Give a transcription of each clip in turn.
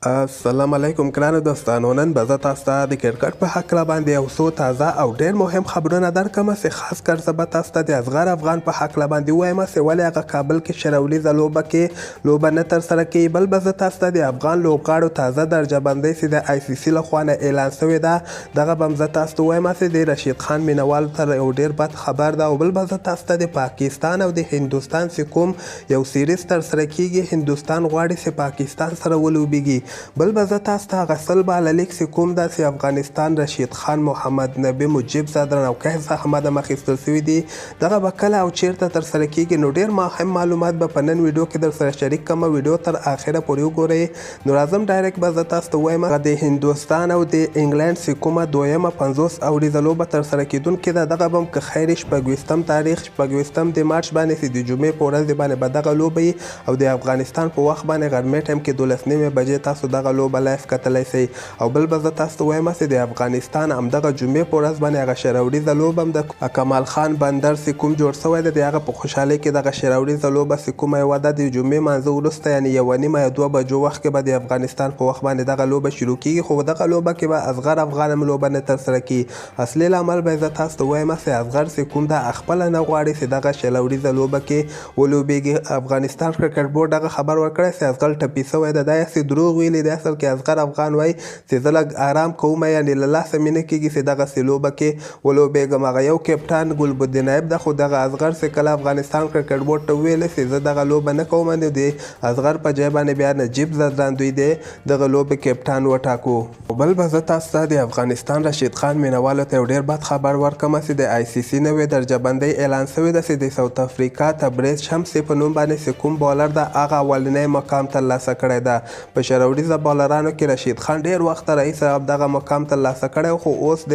السلام علیکم ګرانو دوستانو، نن به زه تاسو ته د کرکټ په هکله باندې یو څو تازه او ډېر مهم خبرونه درکړم چې خاص کر زه به تاسو ته د اصغر افغان په هکله باندې ووایم چې ولې هغه کابل کې 20 اوریزه لوبه کې لوبه نه ترسره کوي. بل به زه تاسو ته د افغان لوبغاړو تازه درجه بندۍ چې د آی سي سي له خوا نه اعلان شوې ده، دغه به هم زه تاسو ته ووایم چې د رشید خان مینوالو ته یو ډېر بد خبر ده. او بل به زه تاسو ته د پاکستان او د هندوستان چې کوم یو سیریز ترسره کیږي، هندوستان غواړي چې پاکستان سره ولوبیږي. بل به زه تاسو ته هغه 20 باله لیګ چې کوم ده چې افغانستان رشید خان، محمد نبي، مجیب ځدراڼ او قیس احمد هم اخیستل شوي دي، دغه به کله او چیرته ترسره کیږي. نو ډېر مهم معلومات به په نن ویډیو کې در سره شریک کړم، ویډیو تر اخره پورې وګورئ. نو راځم، direct به زه تاسو ته ووایم، د هندوستان او د انګلند چې کومه دویمه 50 اوریزه لوبه ترسره کیدونکې ده، دغه به هم که خیر 26 تاریخ، 26 د مارچ باندې چې د جمعې په ورځ باندې به دغه لوبه او د افغانستان په وخت باندې غرمې ټایم کې 12:30 بجې تاسو دغه لوبه live کتلی شئ. او بل به زه تاسو ته وایم چې د افغانستان همدغه جمعې په ورځ باندې هغه 20 اوریزه لوبه هم د کمال خان بندر چې کوم جوړ شوی دی، د هغه په خوشحالۍ کې دغه 20 اوریزه لوبه چې کومه یوه ده، د جمعې مانځه وروسته، یعنې 1:30 یا 2 بجو وخت کې به د افغانستان په وخت باندې دغه لوبه شروع کیږي. خو دغه لوبه کې به اصغر افغان هم لوبه نه ترسره کړي. اصلي لامل به زه تاسو ته وایم چې اصغر چې کوم ده خپله نه غواړي چې دغه 20 اوریزه لوبه کې ولوبیږي. افغانستان کرکټ بورډ دغه خبر ورکړی چې اصغر ټپي شوی ده، دا هسې دروغ ویلي دی. اصل کې اصغر افغان وایي چې زه لږ آرام کوم، یعنې له لاسه مې نه کېږي چې دغسې لوبه کې ولوبېږم. هغه یو کپټان ګلبدین نایب ده. خو دغه اصغر چې کله افغانستان کرکټ بورډ ته وویل چې زه دغه لوبه نه کوم، نو د اصغر په ځای باندې بیا نجیب ځدران دوی دی دغه لوبې کپټان وټاکو. بل به زه تاسو ته د افغانستان رشید خان مینوالو ته یو ډېر بد خبر ورکړم چې د آی سي سي نوې درجه بندۍ اعلان شوې ده چې د ساوت افریقا تبریز شمسي په نوم باندې چې کوم بالر ده، هغه اولنی مقام ترلاسه کړی ده. په 20 اوریزه بالرانو کې رشید خان ډېر وخت راهیسې دغه مقام ترلاسه کړی، خو اوس د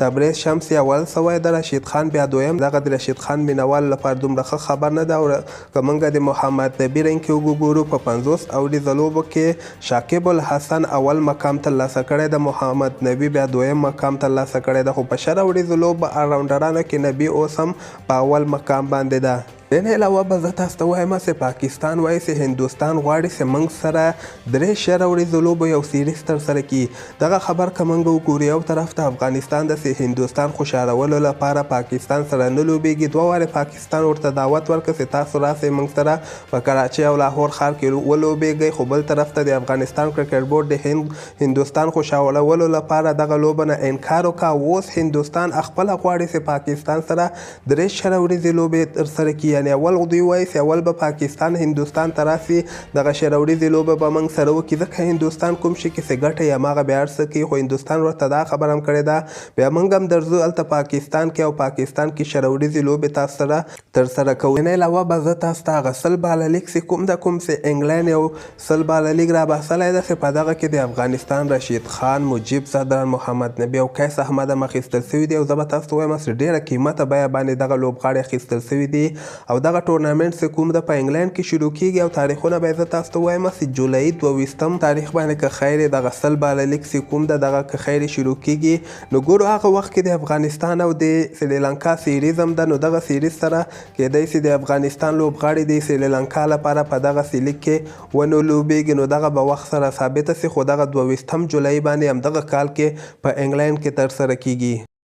تبریز شمسي اول سوی ده، رشید خان بیا دویم. دغه د رشید خان مینوالو لپاره دومره ښه خبر نه ده. او که موږ د محمد نبي rank کې وګورو، په 50 اوریزه لوبو کې شاکب الحسن اول مقام ترلاسه کړی ده، محمد نبي بیا دویم مقام ترلاسه کړی ده، خو په 20 اوریزو لوبو الراونډرانو کې نبي اوس هم په اول مقام باندې ده. دې نه علاوه به زه تاسو ته وایم چې پاکستان وایي چې هندوستان غواړي چې موږ سره درې 20 اوریزو لوبو یو سیریز ترسره کړي. دغه خبر که موږ وګورو، یو طرف ته افغانستان د چې هندوستان خوشحالولو لپاره پاکستان سره نه لوبیږي. دوه وارې پاکستان ورته دعوت ورکړ چې تاسو راسئ، موږ سره په کراچۍ او لاهور ښار کې ولوبیږئ، خو بل طرف ته د افغانستان کرکټ بورډ د هندوستان خوشحالولو لپاره دغه لوبه نه انکار وکړ. اوس هندوستان خپله غواړي چې پاکستان سره درې 20 اوریزې لوبې ترسره کړي. یعنې اول دوی وایي چې اول به پاکستان هندوستان ته راسي، دغه 20 اوریزې لوبه به موږ سره وکړي، ځکه هندوستان کوم شي کې څه ګټه یې هماغه بیا هر څه کوي. خو هندوستان ورته دا خبره هم کړې ده، بیا موږ هم درځو هلته پاکستان کې او پاکستان کې 20 اوریزې لوبې تاسو سره ترسره کوو. نه علاوه به زه تاسو ته هغه 20 باله لیګ چې کوم ده، کوم چې انګلند یو 20 باله لیګ راباسلی ده، چې په دغه کې د افغانستان رشید خان، مجیب ځدران، محمد نبي او قیس احمد هم اخیستل شوي دي. او زه به تاسو ته ووایم چې ډېره قیمته بیه باندې دغه لوبغاړي اخیستل شوي دي. او دغه ټورنامنټ چې کوم ده په انګلند کې شروع کیږي او تاریخونه به زه تاسو ته وایم چې جولای 22 تاریخ باندې که خیر دغه 20 باله لیګ چې کوم ده دغه که خیر شروع کیږي. نو ګورو هغه وخت کې د افغانستان او د سریلانکا سیریز هم ده، نو دغه سیریز سره کیدای شي د افغانستان لوبغاړي د سریلانکا لپاره په دغه لیګ کې ونه لوبیږي، نو دغه به وخت سره ثابته شي. خو دغه 22 جولای باندې همدغه کال کې په انګلند کې ترسره کیږي.